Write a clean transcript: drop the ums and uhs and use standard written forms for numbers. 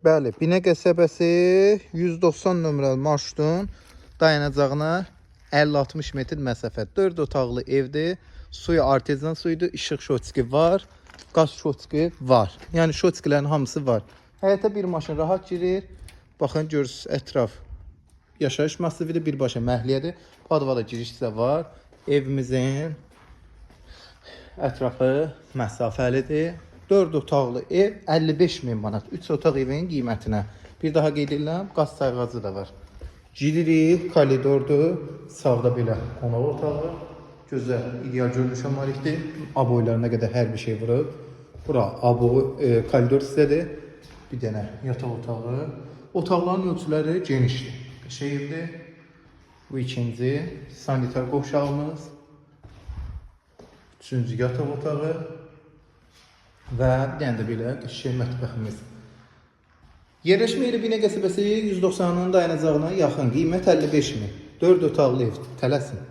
Bəli, Binə qəsəbəsi 190 nömrəli marşrutun dayanacağına 50-60 metr məsafə. 4 otaqlı evdir. Suyu artezyan suyudur, işıq şotski var, qaz şotski var. Yəni şotskilərin hamısı var. Həyətə bir maşın rahat girir. Baxın görürsüz ətraf yaşayış massividir, birbaşa məhəlləyədir. Podvala giriş isə var. Evimizin ətrafı məsafəlidir. 4 otaqlı ev 55 min manat. 3 otaq evin qiymətinə. Bir daha qeyd edirəm, qaz sayğacı da var. Giririk, koridordur. Sağda belə qonaq otağı. Gözəl, ideal görünüşə malikdir. Aboylarına qədər hər bir şey vurub. Bura abo koridor hissədir. Bir dənə yataq otağı. Otaqların ölçüləri genişdir. Qəşəng evdir. Bu ikinci sanitar qovşağımız. Üçüncü yataq otağı və bir dənə də belə qəşəng mətbəximiz. Yerləşmə yeri Binə qəsəbəsi 190-ın dayanacağına yaxın. Qiymət 55 min. 4 otaqlı ev. Tələsin.